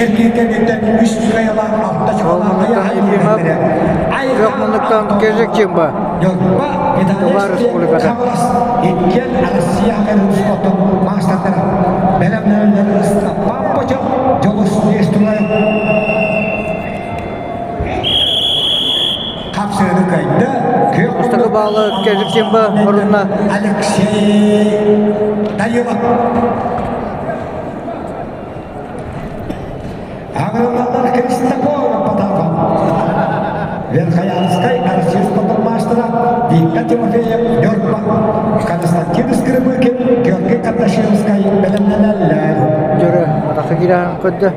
Эргиир кэнниттэн үс кыайалаах алта чоколаах Ефимов күөх муннуктан Кезек Чимба Ньурба Тыва Республиката. Хаҥалас иккиэн Россия спортун маастардара. Бэлэмнэнэллэр Ыстапаан Бочок, Дьолус Нестураев. Хапсыгыны кыайда. Күөх Бастакы баалы Кезек Чимба орунна. Алексей Данилов. Аҕырыллаллар Христофоров Потапов, Верхоянскай Россия спортмаастара Виктор Тимофеев Ньурба, Константин Скрыбыкин, Георгий Кардашевскай бэлэмнэнэллэр. Дьөрө атахы киирэн көрдө.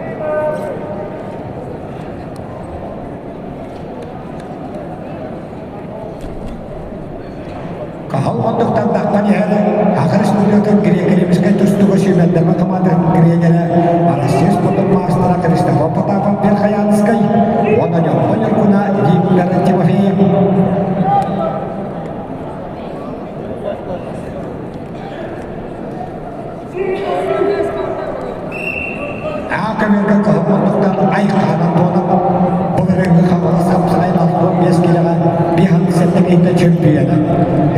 Хаһал мундуктан таххан иһэр Саха Республикатын грекоримскай тустууга сүүмэрдэммит хамаандатын грекэрэ Россия спордун маастара Христофор Потапов Верхоянскай уонна Ньурба Ньургуна Виктор Тимофеев. Аа көмөргө кыһыл муннуктан Айхаан Антонов былырыыҥҥы Хаҥалас хапсаҕай 65 киилэҕэ 5 киһитэ чөмпүйүөнэ,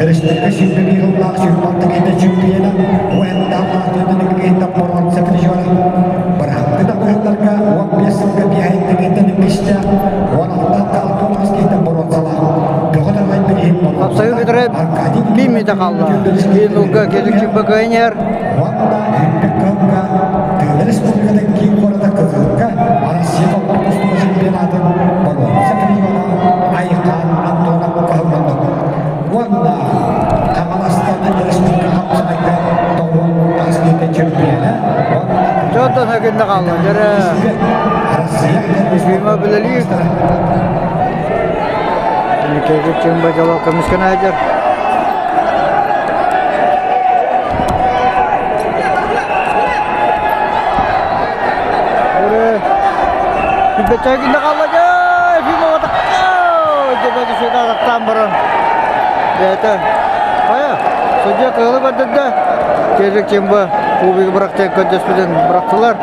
өрөспүүбүлүкэ 21 сыллаах 26 киһитэ чөмпүйүөнэ, уһэндааллаах 41 киһитэ боруонса призера, быраһыттыы да быһыттарга 15 сылга 5 киһиттэн иккистээх, 16 69 киһитэ боруонсалаах. Бөҕө Тарҕай бирииһин Хапсайы бүтэрэ Аркадий биир мүнүүтэ хаалла. Биир нулга Кезек Чимба кыайан иһэр. Уонна Үрдүк Кыһылга Тыына Республикатын киин куората Кызылга Россия толбор тустууга чемпионатын боруонса призера Айхаан Антонов кыһылланнык. Уонна Хаҥаластан республика хапсаҕайга тоҕуон тас киһитэ чемпиона уонна Дьонтон хагынна хаалла. Дьэрэ Россия Ефимов үлэлиир. Кезек Чимба дьоло көмүскэнэ сылдьар. Бэчээгинэ хаалла дьэ Ефимова дьэ сюда тахтаан баран бэйэтэ хайа судья кыһылы көрдөрдө Кезек Чимба кубигы бырахтыан көрдөспүтүн бырахтылар.